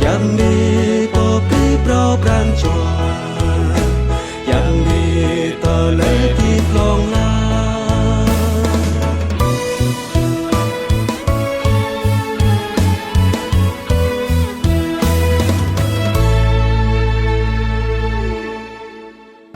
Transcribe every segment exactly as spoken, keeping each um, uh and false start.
Yang đi pơ pih phrâo pran jua, yang đi tơlơi hơdip hlŏng lar.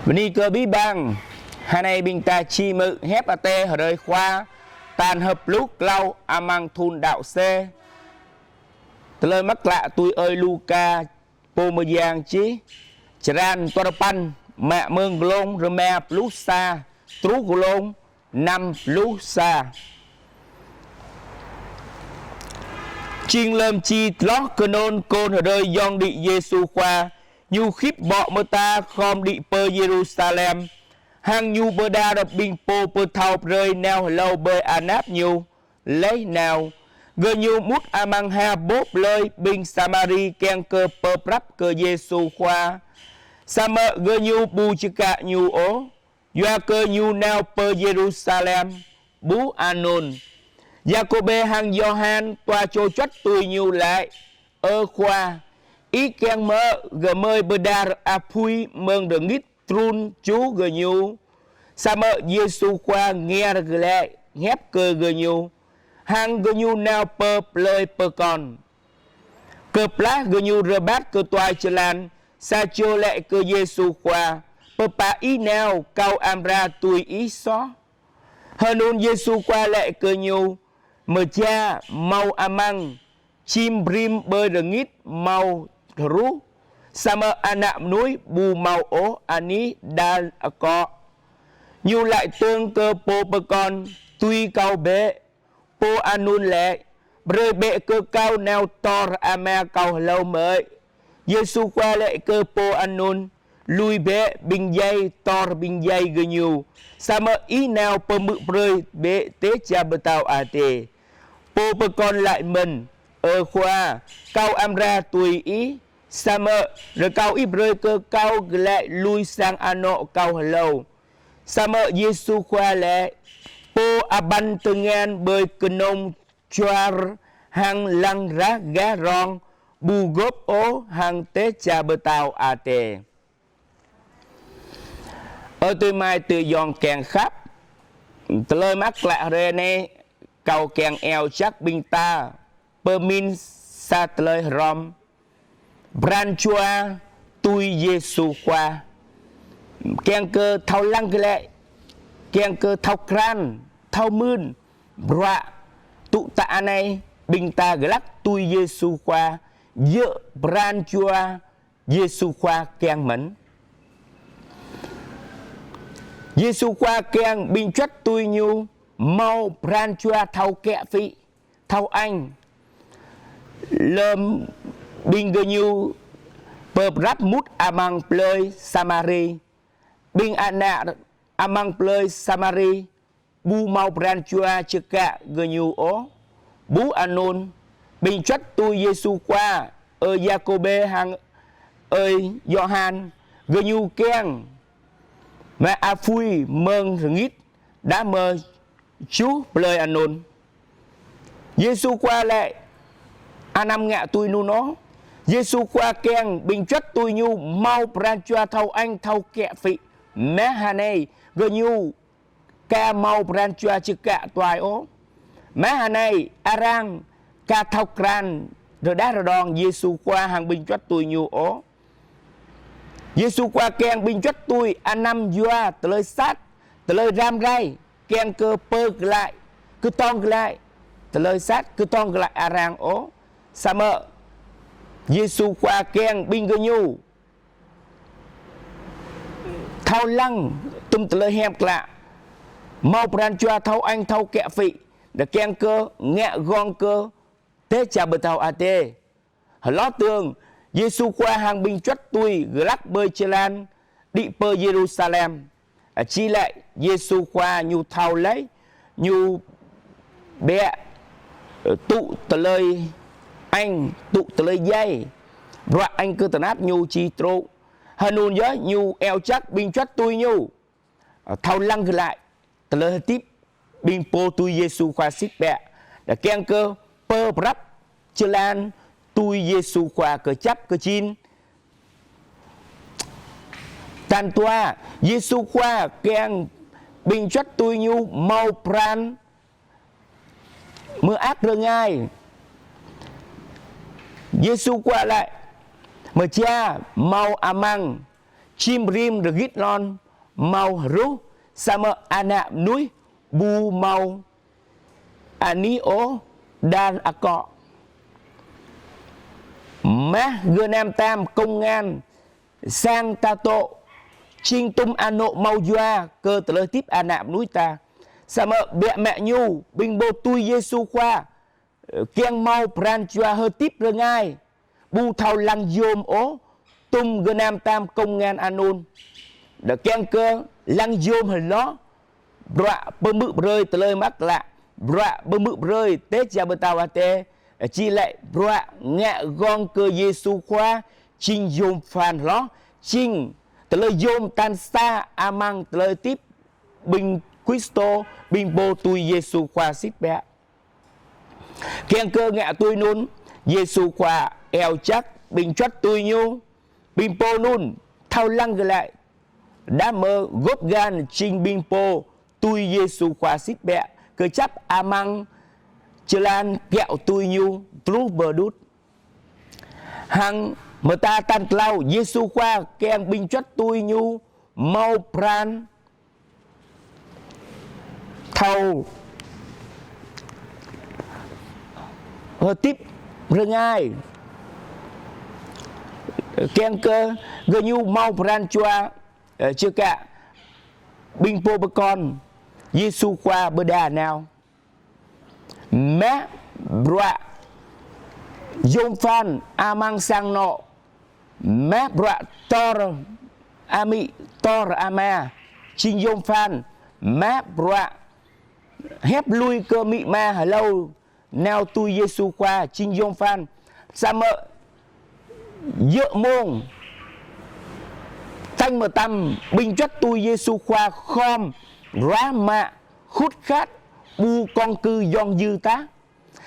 Bơni kơ abih bang, hrơi anai ƀing ta či hmư̆ hiăp Adai hrơi Khua, tal hơpluh klâo amăng thun đăo C. Tơlơi mơak klă tui ơi Luka pô mơyang čih, črăn duapăn, mă mơ̆ng glông rơma pluh sa truh glông năm pluh sa. Jing lơm či tloh kơnơ̆ng kơnơ̆ng hrơi yŏng đĭ Yêsu Khua, ñu khĭp ƀô̆ mơta khŏm đĭ pơ Yêrusalem, hăng ñu pơđar ƀing pô pơthâo brơi nao hlâo ƀơi anăp ñu. Laih nao, gơñu mŭt amăng ha boh plơi ƀing Samari kiăng kơ pơprăp kơ Yêsu Khua. Samơ̆ gơñu ƀu čơkă ñu ôh, yua kơ ñu nao pơ Yêrusalem. Ƀuh anŭn, Yakôbê hăng Yôhan dua čô juăt tui ñu laĭ: Ơ Khua, ih kiăng mơ̆ gơmơi pơđar apui mơ̆ng rơngit trŭn čuh gơñu? Samơ̆ Yêsu Khua ngiar glaĭ hiăp kơ gơñu, hăng gơñu nao pơ plơi pơkŏn. Kơplah gơñu rơbat kơ tuai jơlan, sa čô laĭ kơ Yêsu Khua: Pơpă ih nao, kâo amra tui ih soh. Hơnŭn Yêsu Khua laĭ kơ ñu: Mơja hmâo amăng čim brĭm ƀơi rơngit hmâo hruh, samơ̆ Ană Mơnuih ƀu hmâo ôh anih đah akŏ. Ñu laĭ dơ̆ng kơ pô pơkŏn: Tui kâo bĕ. Pô anŭn laĭ: Brơi bĕ kơ kâo nao dor Ama kâo hlâo mơ̆i. Yêsu Khua laĭ kơ pô anŭn: Lui bĕ ƀing djai dor ƀing djai gơñu, samơ̆ ih nao pơhmư̆ brơi bĕ dêh čar pơtao Adai. Pô pơkŏn laĭ mơ̆n: Ơ Khua, kâo amra tui ih, samơ̆ rơkâo ih brơi kơ kâo glaĭ lui sang anŏ kâo hlâo. Samơ̆ Yêsu Khua laĭ: Pô abăn tơngan ƀơi kơnung juăr hăng lăng rah gah rong ƀu gôp ôh hăng dêh čar pơtao Adai. Ơ adơi amai adơi ayŏng kiăng khăp, tơlơi mơak klă hrơi anai kâo kiăng iâu jak ƀing ta pơmĭn sa tơlơi hrŏm: pran jua tui Yêsu Khua. Kiăng kơ thâo lăng glaĭ, kiăng kơ thâo krăn, thâo mưn, bruă tŭ tă anai ƀing ta glăk tui Yêsu Khua, djơ̆ pran jua Yêsu Khua kiăng mơ̆n. Yêsu Khua kiăng ƀing juăt tui ñu hmâo pran jua thâo kiă phĭ, thâo añ. Lơm ƀing gơñu pơprăp mŭt amăng plơi Samari, ƀing ană amăng plơi Samari ƀu hmâo pran jua čơkă gơñu ôh. Ƀuh anŭn, ƀing juăt tui Yêsu Khua, ơi Yakôbê hăng ơi Yôhan, gơñu kiăng mă apui mơ̆ng rơngit đah mơ̆ čuh plơi anŭn. Yêsu Khua laĭ anăm ngă tui anŭn ôh. Yêsu Khua kiăng ƀing juăt tui ñu hmâo pran jua thâo añ thâo kiă phĭ. Mơ̆ hrơi anai gơñu ka hmâo pran jua čơkă tuai ôh. Mơ̆ hrơi anai arăng ka thâo krăn rơđah rơđong Yêsu Khua hăng ƀing juăt tui ñu ôh. Yêsu Khua kiăng ƀing juăt tui anăm yua tơlơi sat, tơlơi răm rai, kiăng kơ pơglaĭ, kơtong glaĭ tơlơi sat, kơtong glaĭ arăng ôh. Samơ̆ Yêsu Khua kiăng ƀing gơñu thâo lăng tŭm tơlơi hiam klă, hmâo pran jua thâo añ thâo kiă phĭ, đa kiăng kơ ngă gơ̆ng kơ dêh čar pơtao Adai. Hloh dơ̆ng, Yêsu Khua hăng ƀing juăt tui glăk ƀơi jơlan đĭ pơ Yêrusalem. Či laĭ Yêsu Khua ñu thâo laih, ñu biă tŭ tơlơi añ, tŭ tơlơi djai, bruă añ kơ tơnap ñu či truh. Hơnŭn yơh ñu iâu jak ƀing juăt tui ñu thâo lăng glaĭ tơlơi hơdip ƀing pô tui Yêsu Khua sĭt biă, đa kiăng kơ pơprăp jơlan tui Yêsu Khua kơčăp kơjing. Tal dua, Yêsu Khua kiăng ƀing čuăt tui Ñu hmâo pran mơak rơngai. Yêsu Khua laĭ: Mơčia hmâo amăng čim rĭm rơgit lŏn hmâo hruh, samơ̆ Ană Mơnuih ƀu hmâo anih ôh đah akŏ. Mah gơnam tam kông ngăn sang ta dŏ jing tum anŏ hmâo yua kơ tơlơi hơdip Ană Mơnuih ta. Samơ̆ biă mă ñu, ƀing pô tui Yêsu Khua kiăng hmâo pran jua hơdip rơngai, ƀu thâo lăng yôm ôh tum gơnam tam kông ngăn anŭn. Đa kiăng kơ lăng yôm hloh bruă pơhmư̆ brơi tơlơi mơak klă, bruă pơhmư̆ brơi Tết Gia Bơ Tao Ate, či lĕ bruă ngă gơ̆ng kơ Yêsu Khua, jing yôm phan hloh, jing tơlơi yôm tal sa amăng tơlơi hơdip ƀing Kristô, ƀing pô tui Yêsu Khua sĭt biă. Kiăng kơ ngă tui anŭn, Yêsu Khua iâu jak ƀing čuăt tui Ñu, ƀing pô anŭn thâo lăng glaĭ. Đah mơ̆ gŏp gan jing ƀing pô tui Yêsu Khua sĭt biă, kơčăp amăng jơlan kiaŏ tui Ñu truh pơ đŭt. Hăng mơta tal klâo, Yêsu Khua kiăng ƀing čuăt tui Ñu hmâo pran thâo hơdip rơngai. Kiăng kơ gơñu hmâo pran jua, ơ, čơkă ƀing pô pơkŏn Yêsu Khua pơđar nao. Mă bruă yôm phan amăng sang anŏ. Mă bruă tơl amĭ tơl ama, jing yôm phan. Mă bruă hiăp lui kơ amĭ ama hlâo nao tui Yêsu Khua, jing yôm phan. Samơ̆ djơ̆ mông tañ mơtam ƀing čuăt tui Yêsu Khua khŏm ruah mă khut khat ƀu kŏng kơ yŏng djư tah.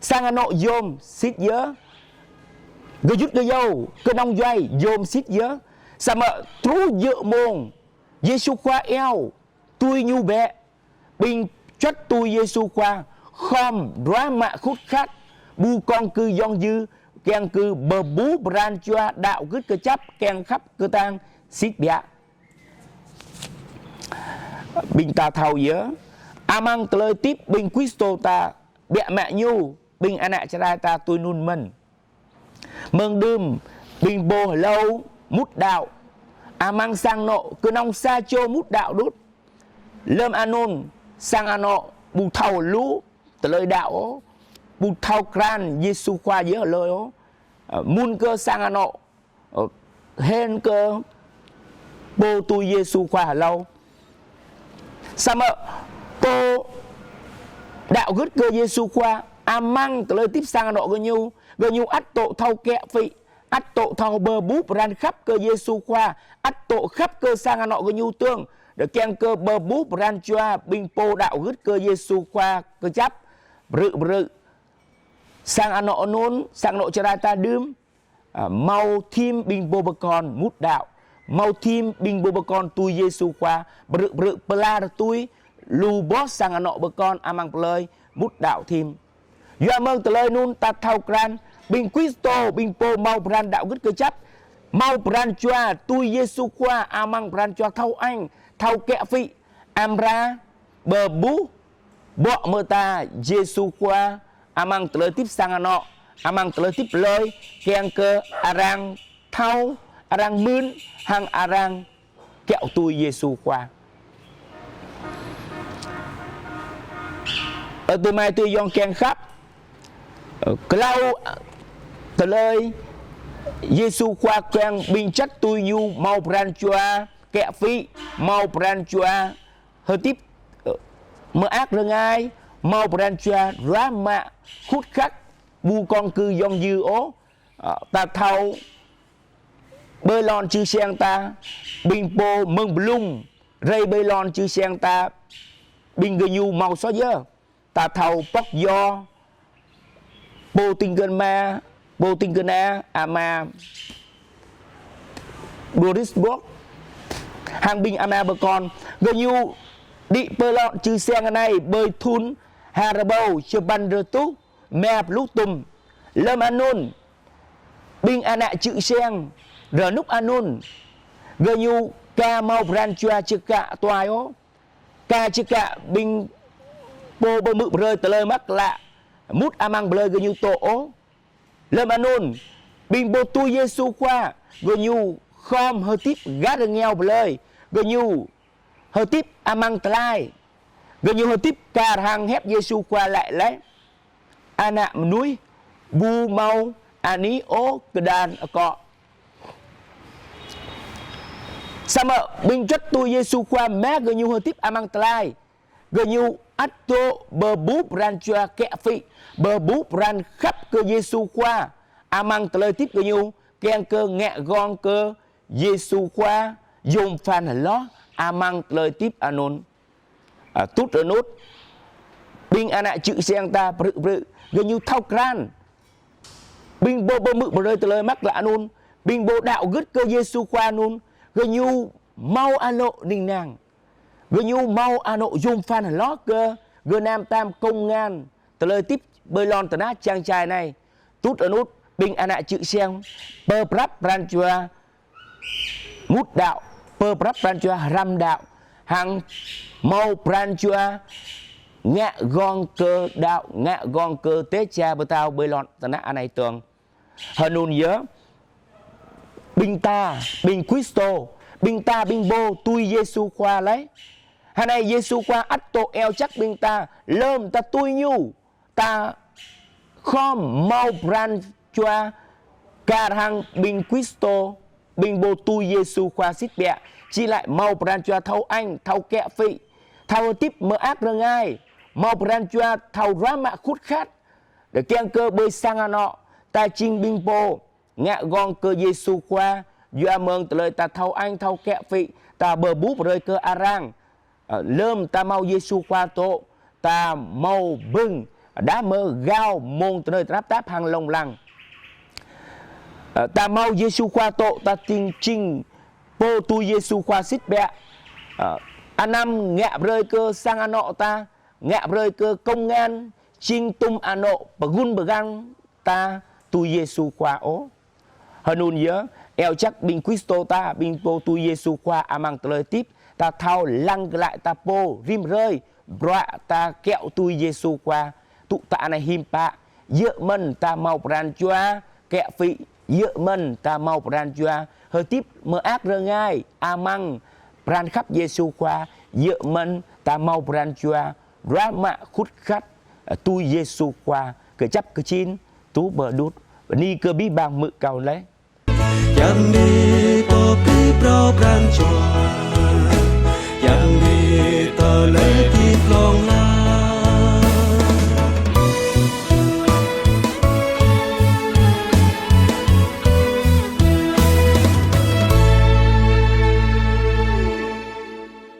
Sang anŏ yôm sĭt yơh. Gơyut gơyâo, kơnơ̆ng djuai yôm sĭt yơh. Samơ̆ truh djơ̆ mông Yêsu Khua iâu tui ñu bĕ. Ƀing čuăt tui Yêsu Khua khŏm ruah mă khut khat ƀu kŏng kơ yŏng djư, kiăng kơ pơƀuh pran jua đaŏ gưt kơčăp kiăng khăp kơtang sĭt biă. Ƀing ta thâo yơh, amăng tơlơi hơdip ƀing Kristô ta biă mă ñu, ƀing ană Jrai ta tui anŭn mơ̆n. Mơ̆ng đưm ƀing pô hlâo mŭt đaŏ, amăng sang anŏ kơnơ̆ng sa čô mŭt đaŏ đôč. Lơ̆m anŭn sang anŏ ƀu thâo lu tơlơi đaŏ ôh, ƀu thâo krăn Yêsu Khua yơh lơi ôh. Ơ, mŭn kơ sang anŏ, ơ, hên kơ pô tui Yêsu Khua hlâo. Samơ̆ pô đaŏ gưt kơ Yêsu Khua amăng tơlơi hơdip sang anŏ gơñu, gơñu ăt dŏ thâo kiă phĭ, ăt dŏ thâo pơƀuh pran khăp kơ Yêsu Khua, ăt dŏ khăp kơ sang anŏ gơñu tơ̆ng, đa kiăng kơ pơƀuh pran jua ƀing pô đaŏ gưt kơ Yêsu Khua kơčăp, brư̆ brư̆. Sang anŏ anŭn, sang anŏ Jrai ta đưm, ơ, hmâo thim ƀing pô pơkŏn mŭt đaŏ, hmâo thim ƀing pô pơkŏn tui Yêsu Khua, brư̆ brư̆ pơlar tui lu boh sang anŏ pơkŏn amăng plơi mŭt đaŏ thim. Yua mơ̆ng tơlơi anŭn ta thâo krăn, ƀing Kristô, ƀing pô hmâo pran đaŏ gưt kơčăp, hmâo pran jua tui Yêsu Khua amăng pran jua thâo añ, thâo kiă phĭ, amra pơƀuh ƀô̆ mơta Yêsu Khua amăng tơlơi hơdip sang anŏ, amăng tơlơi hơdip plơi, kiăng kơ arăng thâo, arăng mưn, hăng arăng kiaŏ tui Yêsu Khua. Ơ adơi amai adơi ayŏng kiăng khăp, ơ, klâo tơlơi Yêsu Khua kiăng ƀing čuăt tui ñu hmâo pran jua kiă phĭ, hmâo pran jua hơdip, ơ, mơak rơngai, hmâo pran jua ruah mă khut khat ƀu kŏng kơ yŏng djư ôh. Ơ, ta thâo ƀơi lŏn čư̆ siăng ta, ƀing pô mơ̆ng blung rai ƀơi lŏn čư̆ siăng ta, ƀing gơñu hmâo soh yơh. Ta thâo pŏk yo, pô tĭng gơ̆n ma, Pô tĭng kơna ama Doris Burke hăng ƀing ama pơkŏn, gơñu đĭ pơ lŏn čư̆ siăng anai ƀơi thŭn ha rơbâo sapăn rơtuh rơma pluh tŭm. Lơm anŭn ƀing ană čư̆ siăng rơnŭk anŭn, gơñu ka hmâo pran jua čơkă tuai ôh, ka čơkă ƀing pô pơhmư̆ brơi tơlơi mơak klă mŭt amăng plơi gơñu dŏ ôh. Lơm anŭn ƀing pô tui Yêsu Khua gơñu khŏm hơdip gah rơngiao plơi, gơñu hơdip amăng tơlơi, gơñu hơdip kar hăng hiăp Yêsu Khua laĭ laih: Ană mơnuih ƀu hmâo anih ôh kơđan akŏ. Samơ̆ ƀing juăt tui Yêsu Khua mơ̆ gơñu hơdip amăng tơlơi, gơñu ăt dŏ pơƀuh pran jua kiă phĭ, pơƀuh pran khăp kơ Yêsu Khua amăng tơlơi hơdip gơñu, kiăng kơ ngă gơ̆ng kơ Yêsu Khua yôm phan hloh amăng tơlơi hơdip anŭn. Ă, tŭt anŭn ƀing ană čư̆ siăng ta prư̆ prư̆ gơñu thâo krăn ƀing pô pơhmư̆ brơi tơlơi mơak klă anŭn, ƀing pô đaŏ gưt kơ Yêsu Khua anŭn, gơñu hmâo anŏ ning nang, gơñu hmâo anŏ yôm phan hloh kơ gơnam tam kông ngăn tơlơi hơdip ƀơi lŏn tơnah čang čai anai. Tŭt anŭn ƀing ană čư̆ siăng pơprăp pran jua mŭt đaŏ, pơprăp pran jua hrăm đaŏ, hăng hmâo pran jua ngă gơ̆ng kơ đaŏ, ngă gơ̆ng kơ dêh čar pơtao ƀơi lŏn tơnah anai dơ̆ng. Hơnŭn yơh, ƀing ta, ƀing Kristô, ƀing ta, ƀing pô tui Yêsu Khua laih. Hơnai Yêsu Khua ăt dŏ iâu jak ƀing ta, lơm ta tui Ñu, ta khŏm hmâo pran jua kar hăng ƀing Kristô, ƀing pô tui Yêsu Khua sĭt biă, či laĭ hmâo pran jua thâo añ, thâo kiă phĭ, thâo hơdip mơak rơngai, hmâo pran jua thâo ruah mă khut khat, đa kiăng kơ ƀơi sang anŏ ta jing ƀing pô ngă gơ̆ng kơ Yêsu Khua, yua mơ̆ng tơlơi ta thâo añ thâo kiă phĭ, ta pơƀuh brơi kơ arăng. Ă, lơm ta hmâo Yêsu Khua dŏ, ta hmâo bưng, đah mơ̆ gao mơ̆ng tơlơi tơnap tap hăng lông lăng. Ă, ta hmâo Yêsu Khua dŏ, ta jing jing pô tui Yêsu Khua sĭt biă. Ă, anăm ngă brơi kơ sang anŏ ta, ngă brơi kơ kông ngăn, jing tŭm anŏ pơgun pơgang ta tui Yêsu Khua ôh. Hơnŭn yơh, iâu jak ƀing Kristô ta, ƀing pô tui Yêsu Khua amăng tơlơi hơdip, ta thâo lăng glaĭ ta pô rĭm hrơi, bruă ta kiaŏ tui Yêsu Khua, tŭ ta anai hiư̆m pă, yơh mơ̆n ta hmâo pran jua kiă phĭ, yơh mơ̆n ta hmâo pran jua hơdip mơak rơngai amăng pran khăp Yêsu Khua, yơh mơ̆n ta hmâo pran jua ruah mă khut khat, ă, tui Yêsu Khua kơjăp kơjing, tŭ pơđut. Bơni kơ abih bang hmư̆ kâo laih. Čăm ni